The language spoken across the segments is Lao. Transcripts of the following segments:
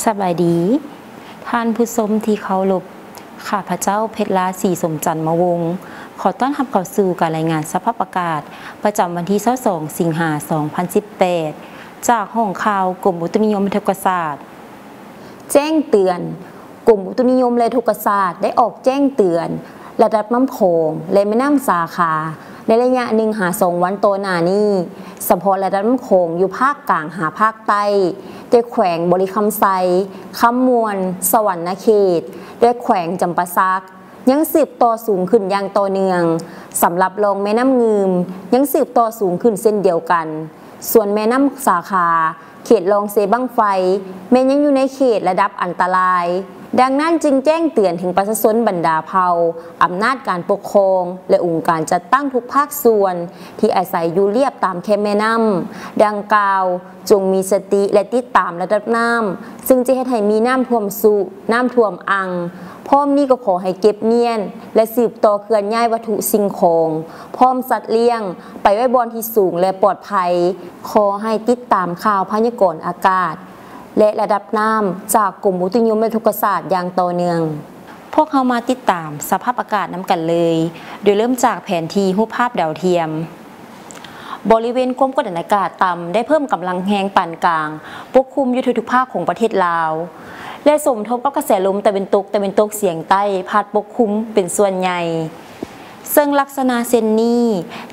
ສະບາຍດີ ທ່ານຜູ້ຊົມທີ່ເຄົາລົບ, ຂ້າພະເຈົ້າ ເພັດລາ ສີສົມຈັນມະວົງ ຂໍຕ້ອນຮັບເຂົ້າສູ່ການລາຍງານສະພາບອາກາດ ປະຈຳວັນທີ ຊາວສອງ ສິງຫາ ສອງພັນສິບແປດ ຈາກຫ້ອງຂ່າວ ກົມອຸຕຸນິຍົມ ແລະ ອຸທົກກະສາດ. ແຈ້ງເຕືອນ, ກົມອຸຕຸນິຍົມ ແລະ ອຸທົກກະສາດ ໄດ້ອອກແຈ້ງເຕືອນ ລະດັບນ້ຳຂອງ ແລະ ແມ່ນ້ຳສາຂາ ໃນໄລຍະໜຶ່ງຫາສອງວັນຕໍ່ໜ້ານີ້, ສະເພາະລະດັບນ້ຳຂອງຢູ່ພາກກາງຫາພາກໃຕ້ ແຕ່ແຂວງບໍລິຄຳໄຊ, ຄຳມ່ວນ, ສະຫວັນນະເຂດ ແລະ ແຂວງຈຳປາສັກ ຍັງສືບຕໍ່ສູງຂຶ້ນຢ່າງຕໍ່ເນື່ອງ. ສຳລັບລອງແມ່ນ້ຳງື່ມ ຍັງສືບຕໍ່ສູງຂຶ້ນເຊັ່ນດຽວກັນ. ສ່ວນແມ່ນ້ຳສາຂາ ເຂດລອງເຊບັ້ງໄຟ ແມ່ນຍັງຢູ່ໃນເຂດລະດັບອັນຕະລາຍ. ດັ່ງນັ້ນຈຶ່ງແຈ້ງເຕືອນເຖິງປະຊາຊົນບັນດາເຜົ່າ, ອຳນາດການປົກຄອງ ແລະ ອົງການຈັດຕັ້ງທຸກພາກສ່ວນ ທີ່ອາໄສຢູ່ລຽບຕາມແຄມແມ່ນ້ຳດັ່ງກ່າວ ຈົ່ງມີສະຕິ ແລະ ຕິດຕາມລະດັບນ້ຳ, ເຊິ່ງຈະເຮັດໃຫ້ມີນ້ຳຖ້ວມຊຸ, ນ້ຳຖ້ວມອັ່ງ. ພ້ອມນີ້ກໍຂໍໃຫ້ເກັບມ້ຽນ ແລະ ສືບຕໍ່ເຄື່ອນຍ້າຍວັດຖຸສິ່ງຂອງ ພ້ອມສັດລ້ຽງ ໄປໄວ້ບ່ອນທີ່ສູງ ແລະ ປອດໄພ. ຂໍໃຫ້ຕິດຕາມຂ່າວພະຍາກອນອາກາດ ແລະ ລະດັບນ້ຳ ຈາກກົມອຸຕຸນິຍົມ ແລະ ອຸທົກກະສາດຢ່າງຕໍ່ເນື່ອງ. ພວກເຮົາມາຕິດຕາມສະພາບອາກາດນຳກັນເລີຍ, ໂດຍເລີ່ມຈາກແຜນທີ່ຮູບພາບດາວທຽມ. ບໍລິເວນຄວາມກົດດັນອາກາດຕ່ຳໄດ້ເພີ່ມກຳລັງແຮງປານກາງ ປົກຄຸມຢູ່ທຸກໆພາກຂອງປະເທດລາວ ແລະ ສົມທົບກັບກະແສລົມຕາເວັນຕົກ, ຕາເວັນຕົກສຽງໃຕ້ ພັດປົກຄຸມເປັນສ່ວນໃຫຍ່. ເຊິ່ງລັກສະນະເຊັ່ນນີ້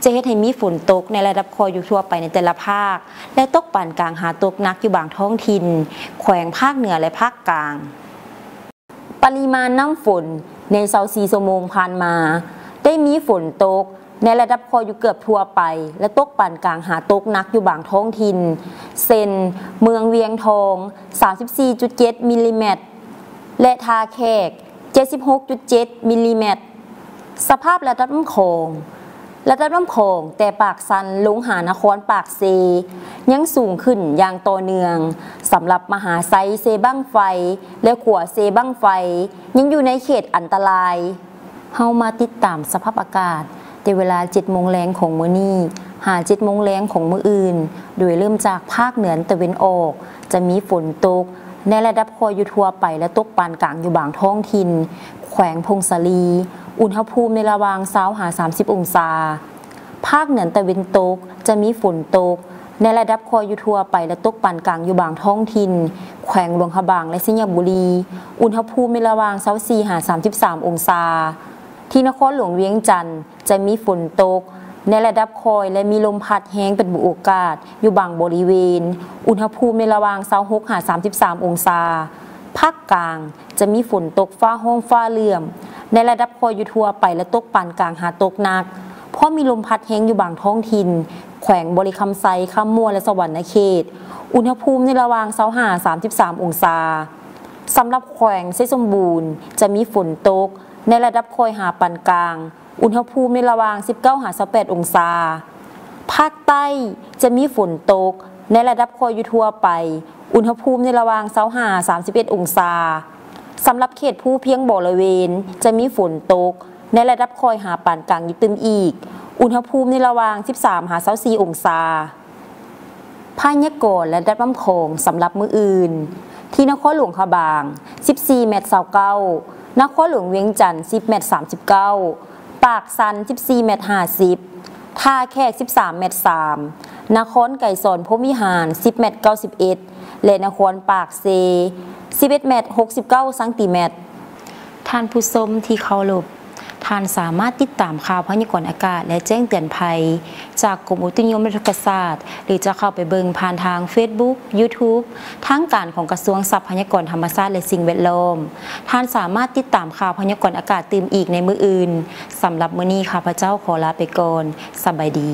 ຈະເຮັດໃຫ້ມີຝົນຕົກໃນລະດັບຄ່ອຍຢູ່ທົ່ວໄປໃນແຕ່ລະພາກ ແລະ ຕົກປານກາງຫາຕົກໜັກຢູ່ບາງທ້ອງຖິ່ນ ແຂວງພາກເໜືອ ແລະ ພາກກາງ. ປະລິມານນ້ຳຝົນໃນຊາວສີ່ຊົ່ວໂມງຜ່ານມາ ໄດ້ມີຝົນຕົກໃນລະດັບຄ່ອຍຢູ່ເກືອບທົ່ວໄປ ແລະ ຕົກປານກາງຫາຕົກໜັກຢູ່ບາງທ້ອງຖິ່ນ ເຊັ່ນ ເມືອງວຽງທອງ ສາມສິບສີ່ຈຸດເຈັດມິລລີແມັດ ແລະ ທ່າແຂກ ເຈັດສິບຫົກຈຸດເຈັດມິລລີແມັດ. ສະພາບລະດັບນ້ຳຂອງ. ລະດັບນ້ຳຂອງແຕ່ປາກຊັນລົງຫານະຄອນປາກເຊ ຍັງສູງຂຶ້ນຢ່າງຕໍ່ເນື່ອງ. ສຳລັບມະຫາໄຊເຊບັ້ງໄຟ ແລະ ຂົວເຊບັ້ງໄຟ ຍັງຢູ່ໃນເຂດອັນຕະລາຍ. ເຮົາມາຕິດຕາມສະພາບອາກາດ ແຕ່ເວລາເຈັດໂມງແລງຂອງມື້ນີ້ ຫາເຈັດໂມງແລງຂອງມື້ອື່ນ, ໂດຍເລີ່ມຈາກພາກເໜືອຕາເວັນອອກ ຈະມີຝົນຕົກໃນລະດັບຄ່ອຍຢູ່ທົ່ວໄປ ແລະ ຕົກປານກາງຢູ່ບາງທ້ອງຖິ່ນ ແຂວງຜົ້ງສາລີ, ອຸນຫະພູມໃນລະຫວ່າງຊາວຫາສາມສິບອົງສາ. ພາກເໜືອຕາເວັນຕົກ ຈະມີຝົນຕົກໃນລະດັບຄ່ອຍຢູ່ທົ່ວໄປ ແລະ ຕົກປານກາງຢູ່ບາງທ້ອງຖິ່ນ ແຂວງຫຼວງພະບາງ ແລະ ໄຊຍະບູລີ, ອຸນຫະພູມໃນລະຫວ່າງຊາວສີ່ຫາສາມສິບສາມອົງສາ. ທີ່ນະຄອນຫຼວງວຽງຈັນ ຈະມີຝົນຕົກໃນລະດັບຄ່ອຍ ແລະ ມີລົມພັດແຮງເປັນບາງໂອກາດຢູ່ບາງບໍລິເວນ, ອຸນຫະພູມໃນລະຫວ່າງຊາວຫົກຫາສາມສິບສາມອົງສາ. ພາກກາງ ຈະມີຝົນຕົກຟ້າຮ້ອງຟ້າເຫຼື້ອມໃນລະດັບຄ່ອຍຢູ່ທົ່ວໄປ ແລະ ຕົກປານກາງຫາຕົກໜັກ, ພ້ອມມີລົມພັດແຮງຢູ່ບາງທ້ອງຖິ່ນ ແຂວງບໍລິຄຳໄຊ, ຄຳມ່ວນ ແລະ ສະຫວັນນະເຂດ, ອຸນຫະພູມໃນລະຫວ່າງຊາວຫ້າຫາສາມສິບສາມອົງສາ. ສຳລັບແຂວງໄຊສົມບູນ ຈະມີຝົນຕົກ ໃນລະດັບຄ່ອຍຫາປານກາງ, ອຸນຫະພູມໃນລະຫວ່າງສິບເກົ້າຫາຊາວແປດອົງສາ. ພາກໃຕ້ຈະມີຝົນຕົກໃນລະດັບຄ່ອຍຢູ່ທົ່ວໄປ, ອຸນຫະພູມໃນລະຫວ່າງຊາວຫ້າຫາສາມສິບເອັດອົງສາ. ສຳລັບເຂດພູພຽງບໍລະເວນ ຈະມີຝົນຕົກໃນລະດັບຄ່ອຍຫາປານກາງຢູ່ຕື່ມອີກ, ອຸນຫະພູມໃນລະຫວ່າງສິບສາມຫາຊາວສີ່ອົງສາ. ພະຍາກອນລະດັບນ້ຳຂອງສຳລັບມື້ອື່ນ, ທີ່ນະຄອນຫຼວງພະບາງ ສິບສີ່ແມັດຊາວເກົ້າ, ນະຄອນຫຼວງວຽງຈັນ ສິບແມັດສາມສິບເກົ້າ, ປາກຊັນ ສິບສີ່ແມັດຫ້າສິບ, ທ່າແຂກ ສິບສາມແມັດສາມ, ນະຄອນໄກສອນ ພົມວິຫານ ສິບແມັດເກົ້າສິບເອັດ ແລະ ນະຄອນປາກເຊ ສິບເອັດແມັດຫົກສິບເກົ້າຊັງຕີແມັດ. ທ່ານຜູ້ຊົມທີ່ເຄົາລົບ, ທ່ານສາມາດຕິດຕາມຂ່າວພະຍາກອນອາກາດ ແລະ ແຈ້ງເຕືອນໄພ ຈາກກົມອຸຕຸນິຍົມ ແລະ ອຸທົກກະສາດ ຫຼື ຈະເຂົ້າໄປເບິ່ງຜ່ານທາງເຟສບຸກ, ຢູທູບ ທາງການຂອງກະຊວງຊັບພະຍາກອນທຳມະຊາດ ແລະ ສິ່ງແວດລ້ອມ. ທ່ານສາມາດຕິດຕາມຂ່າວພະຍາກອນອາກາດຕື່ມອີກໃນມື້ອື່ນ. ສຳລັບມື້ນີ້ ຂ້າພະເຈົ້າຂໍລາໄປກ່ອນ. ສະບາຍດີ.